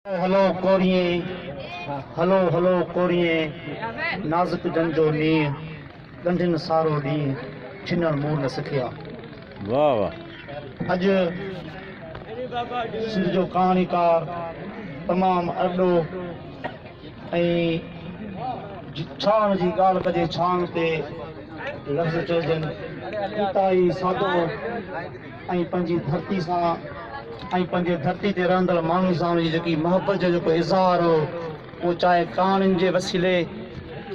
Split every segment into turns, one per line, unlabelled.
هلو ڪوريين، هلو هلو ڪوريين، نازڪ جن جو نينهن، ڳنڍين سارو ڏينهن، ڇنڻ مون نه سکيا.
واھ واھ.
اڄ سنڌ جو ڪهاڻيڪار تمام ارڏو ۽ ڇاڻ جي ڳالهه ڪجي ڇاڻ تي لفظ چئجن انتهائي سادو ۽ پنهنجي ڌرتي سان ۽ پنهنجي ڌرتي تي رهندڙ ماڻهن سان ان جي جيڪي محبت جو جيڪو اظهار هو اهو چاهي ڪهاڻين جي وسيلي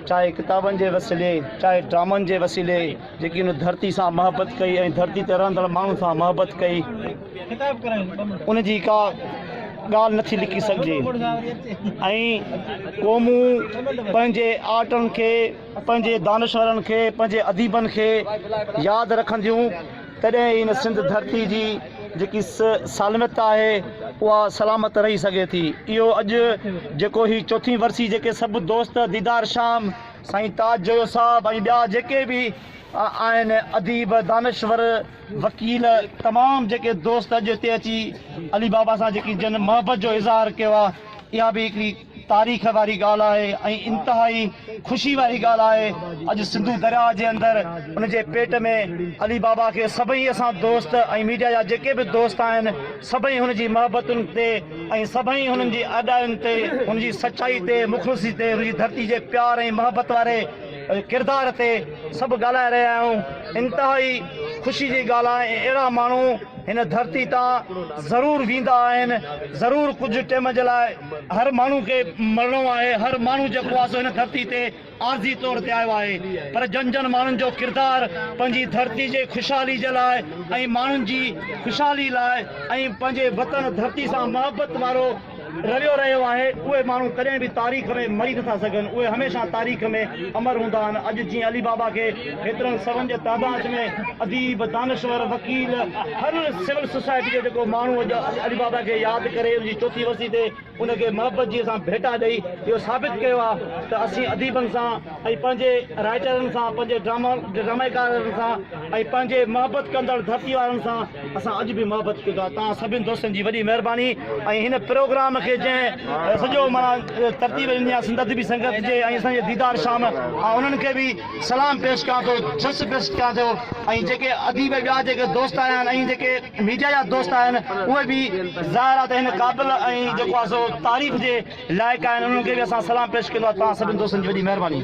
چاهي ڪتابن جي وسيلي چاهي ڊرامن جي وسيلي جيڪي ان ڌرتي سان محبت ڪئي ۽ ڌرتي تي رهندڙ ماڻهن سان محبت ڪئي ان جي ڪا ڳالهه نٿي لکي سگهجي ۽ قومون پنهنجي آرٽن کي پنهنجي دانشورن کي پنهنجي اديبن کي ياد رکنديون تڏهن ئي هن سنڌ ڌرتي جي جيڪي سالميت آهي اها سلامت رهي سگهي ٿي. اهو اڄ جيڪو هي چوٿين ورسي جيڪي سڀ دوست ديدار شام، سائين تاج جويو صاحب ۽ ٻيا جيڪي به آهن اديب، دانشور، وڪيل تمام جيڪي دوست اڄ هتي اچي علي بابا سان جيڪي جن محبت جو اظهار ڪيو آهي اها به هڪڙي تاريخ واري ڳالهه آهي ۽ انتهائي خوشي واري ڳالهه آهي اڄ سنڌو درياء جي اندر ان جي پيٽ ۾ علي بابا کي سڀئي اسان دوست ۽ ميڊيا جا جيڪي به دوست آهن سڀئي هن جي محبتن تي ۽ سڀئي هنن جي اڏائن تي هن جي سچائي تي مخلصي تي هن جي ڌرتي جي پيار ۽ محبت واري ڪردار تي سڀ ڳالهائي رهيا آهيون انتهائي خوشي جي ڳالهه آهي ۽ اهڙا ماڻهو هن ڌرتي تان ضرور ويندا آهن، ضرور ڪجهه ٽيم جي لاء هر ماڻهو کي مرڻو آهي، هر ماڻهو جيڪو آهي سو هن ڌرتي تي عارضي طور تي آيو آهي پر جن جن ماڻهن جو ڪردار پنهنجي ڌرتي جي خوشحالي جي لاء ۽ ماڻهن جي خوشحالي لاء ۽ پنهنجي وطن ڌرتي سان محبت وارو رويو رهيو آهي اهي ماڻهو ڪڏهن به تاريخ ۾ مري نٿا سگهن اهي هميشه تاريخ ۾ امر هوندا آهن اڄ جيئن علي بابا کي هيترن سون جي تعداد ۾ اديب دانشور وڪيل هر سول سوسائٽي جو جيڪو ماڻهو اڄ علي بابا کي ياد ڪري ان جي چوٿين ورسي تي ان کي محبت جي اسان ڀيٽا ڏئي اهو ثابت ڪيو آهي ته اسين اديبن سان ۽ پنهنجي رائٽرن سان پنهنجي ڊراما ڊرامائيڪارن سان ۽ پنهنجي محبت ڪندڙ ڌرتي وارن سان اسان اڄ به محبت ڪيون ٿا توهان سڀن دوستن جي وڏي مهرباني ۽ هن پروگرام کي جنهن سڄو معنيٰ ترتيب ڏني آهي سنڌ ادبي سنگت جي ۽ اسان جي ديدار شام آء انهن کي به سلام پيش ڪيان ٿو جس پيش ڪيان ٿو ۽ جيڪي اديب ٻيا جيڪي دوست آيا آهن ۽ جيڪي ميڊيا جا دوست آهن اهي به ظاهر آهي ته هن قابل ۽ جيڪو آهي سو تعريف جي لائق آهن انهن کي به اسان سلام پيش ڪيون ٿا توهان سڀن دوستن جي وڏي مهرباني.